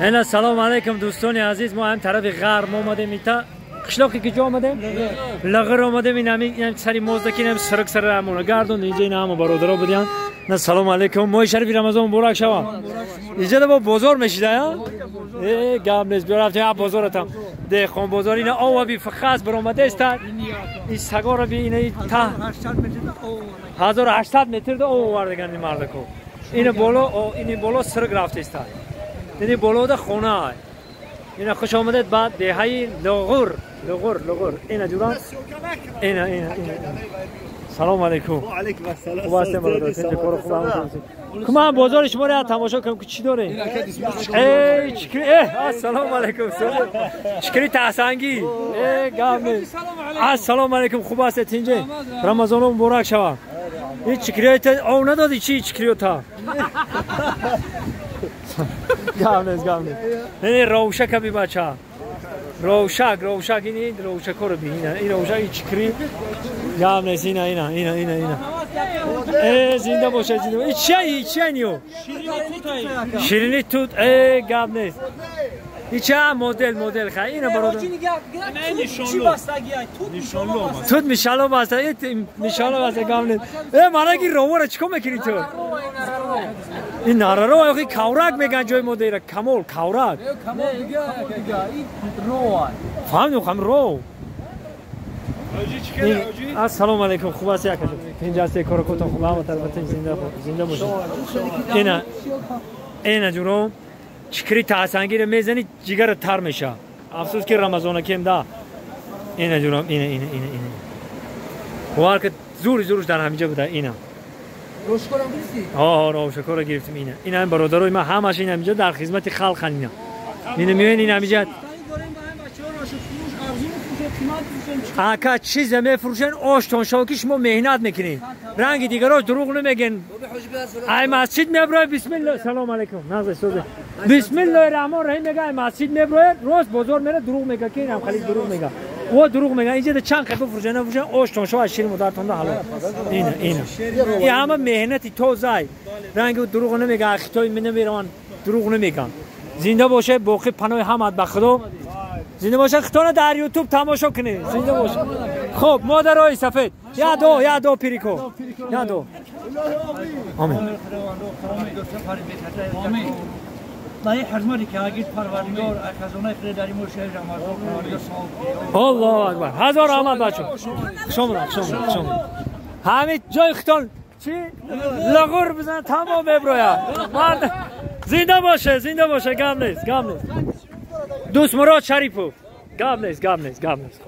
اینا سلام علیکم دوستان عزیز، ما هم طرف غرب آمدیم. ایتا قشلاقی که جا آمدیم؟ لغر آمدیم. این همین سری مزدکی این سرک سر همونه گردون اینجا این همه برادرها بودن. نه سلام علیکم، ماه شریف رمضان مبارک شوه. اینجا با بازار میشیده ها؟ ای گم نیست، بیا رفتیم بازارتم. دهقان بازار اینا آوا بی فخص برآمده است. این سگا رو بی اینا تا 1800 متر ده آوردگان این مردکو. این بالا این بالا سرک رفته است. این بالا ده خونه های. اینا خوش آمدید بعد دههای لغور لغور لغور. اینا جوران اینا اینا اینا. سلام علیکم. و علیکم السلام. خوب هستیم برادر؟ کار خوب هم کما بازار شما رو تماشا کنم که چی داره؟ ای چکری، السلام علیکم. چکری تحسنگی. ای گام. السلام علیکم، خوب هستید اینجا؟ رمضان مبارک شوه. این چکری تا او ندادی چی چکری تا؟ گام نیست گام نیست. این روشک بی بچه. روشک روشک این روشک رو بی این روشک این چکری گام نیست. اینا اینا اینا اینا اینا. ای زنده باشه زنده باشه. چی چی نیو؟ شیرینی توت. ای گام نیست. این چه مدل مدل خیلی اینا برادر. توت میشالو بسته. این میشالو بسته گام نیست. ای مارا کی روور چیکار میکنی تو؟ این ناره رو آخه کاورک میگن جای مدیر کمال کاورک. فهمیدم خم رو. السلام علیکم، خوب هستی اکا جان؟ اینجا هستی کار کتون خوب هم طرف زنده زنده باشید. اینا اینا جورم چکری تحسنگی رو میزنی جگر تر میشه. افسوس که رمضان کم ده. اینا جورم اینا اینا اینا اینا. وار که زور زورش در همینجا بوده اینا. روشکارم گرفتی؟ ها روشکارو گرفتیم اینا. اینا هم برادرای ما همش این همینجا در خدمت خلق اینا. اینا میاین این همینجا. آقا چیز میفروشن آشتون شاکی شما مهنت میکنین. رنگ دیگراش دروغ نمیگن. ای مسجد میبرای بسم الله سلام علیکم. نازه سوزه. بسم الله الرحمن الرحیم میگه ای مسجد میبرای روز بازار میره دروغ میگه که اینم خیلی دروغ میگه. او دروغ میگه اینجا چند خیلی فروشن فروشن آشتون شو از شیر مادرتون ده حالا. اینه اینه. این همه مهنتی توزای. رنگ دروغ نمیگه اختای من نمیران دروغ نمیگن. زنده باشه باقی پناه همت به خدا. زنده باشه خطانه در یوتیوب تماشا کنید. زنده باشه. خب مادرای سفید یا دو یا دو پیریکو یا دو. آمین. الله اکبر. هزار آمد بچه. شما شما شما. همین جای خطان چی؟ لغور بزن تمام ببرویا. مرد زنده باشه زنده باشه گم نیست گم نیست. دوست مراد شریفو گم نیست گم نیست گم نیست.